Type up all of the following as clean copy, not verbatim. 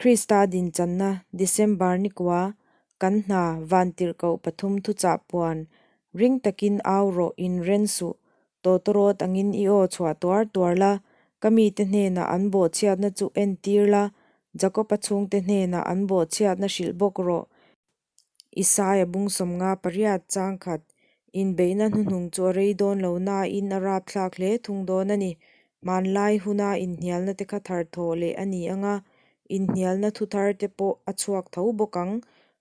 Krista dinchanna December ni kua, kan hna vantirhkoh pathum thuchah puan, ring takin au rawh inren suh, tawtawrawt angin i aw chhuah tuar tuar la, ka mite hnenah an bawhchhiatna chu entir la, Jakoba chhungte hnenah an bawhchhiatna hrilh bawk rawh. Isaia bung 58 chang khat inbeihna hnuhnung chu a rei dawn lo nain a rapthlak hle thung dawn a ni. Hmanlai huna inhnialna te kha thar thawh leh a ni ang a, inhnialna thu thar te pawh a chhuak tho bawk ang.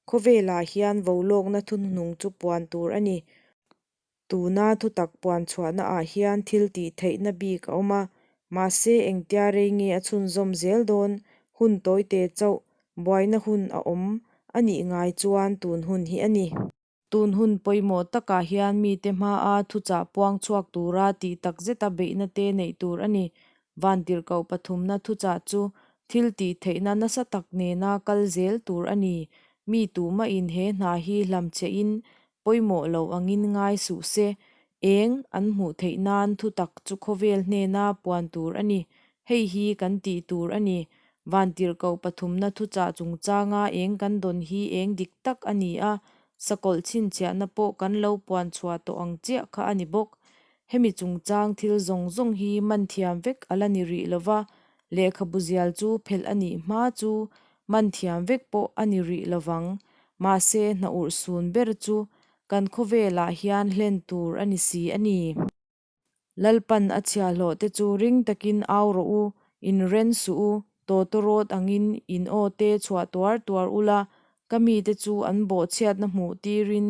Khawvelah hian volawkna thu hnuhnung chu puan tur a ni. Tuna thutak puan chhuahnaah hian thil tih theihna bik a awm a, mahse engtia rei nge a chhunzawm zel dawn hun tawite chauh buaina hun a awm a nih ngai chuan tun hun hi a ni. Tun hun pawimawh takah hian mite hmaa thuchah puang chhuak tura tih tak zeta beihna te neih tur a ni. Vantirhkoh pathumna thuchah chu thil tih theihna nasa tak nena kal zel tur a ni. Mi tumahin he hna hi hlamchhiahin pawimawh lo angin ngai suh se. Eng an hmuh theih nan thutak chu khawvel hnena puan tur a ni. Hei hi kan tih tur a ni. Vantirhkoh pathumna thuchah chungchanga eng kan dawn hi eng dik tak a ni a, sakawlh chhinchhiahna pawh kan lo puan chhuah tawh ang chiah kha a ni bawk. Hemi chungchang thil zawng zawng hi man thiam vek a la ni rih lova, lehkhabu zial chu phelh a nih hma chu man thiam vek pawh a ni rih lovang. Mahse, hna urhsun ber chu kan khawvelah hian hlen tur a ni si a ni. Lalpan a chhiahhlawh te chu ring takin au rawh u, inren suh u, tawtawrawt angin in aw te chhuah tuar tuar ula, ka mite chu an bawhchhiatna hmuh tirin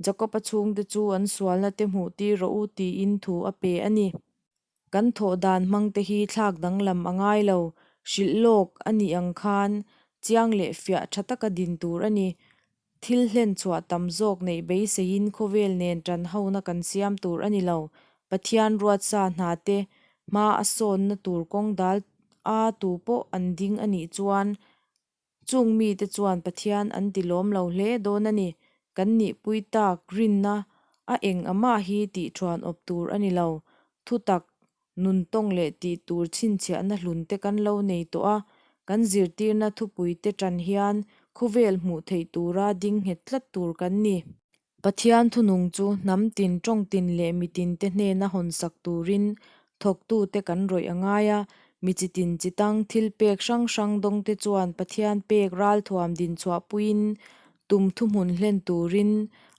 Jakob-a chhungte chu an sualna te hmuh tir rawh u tiin thu a pe a ni. Kan thawh dan hmangte hi thlak danglam a ngai lo, hrilh lawk a nih ang khan chiang leh fiah tha taka din tur a ni. Thil hlen chhuah tam zawk neih beiseiin khawvel nen tan hona kan siam tur a ni lo. Pathian ruatsa hna te hma a sawnna tur kawng dal a tu pawh an ding a nih chuan Chung mite chuan Pathian an ti lawm lo hle dawn a ni. Kan nihpui tak rinna a eng amah hi tih thuan awp tur a ni lo. Thutak, nuntawng leh tih tur chhinchhiahna hlunte kan lo nei tawh a, kan zirtirna thupuite tan hian khawvel hmuh theih tura ding nghet tlat tur kan ni. Pathian thunung chu hnam tin, tawng tin leh mi tinte hnena hawnsak turin thawktute kan rawih a ngai a. Mi chi tin chi tang thil pek hrang hrang dawngte chuan Pathian pek ralthuam dinchhuahpuiin tum thuhmun hlen turin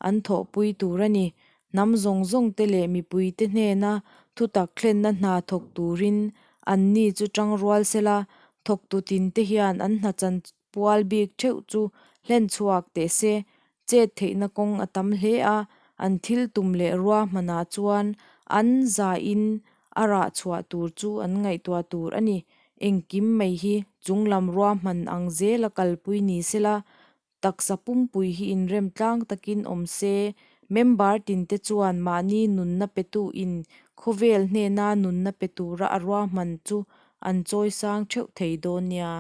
an thawhpui tur a ni. Hnam zawng zawngte leh mipuite hnena thutak thlenna hna thawk turin anni chu tangrual sela, thawktu tinte hian an hna chan Pual bik theuh chu hlen chhuak teh se, chet theihna kawng a tam hle a, an thil tum leh ruahmanah chuan an zain a rah chhuah tur chu an ngaihtuah tur a ni. Engkim mai hi chunglam ruahman ang zela kalpui ni sela, taksa pumpui hi inrem tlang takin awm se, member tinte chuan mahni nunna petu in khawvel hnena nunna pe tura a ruahman chu an chawisang theuh thei dawn nia.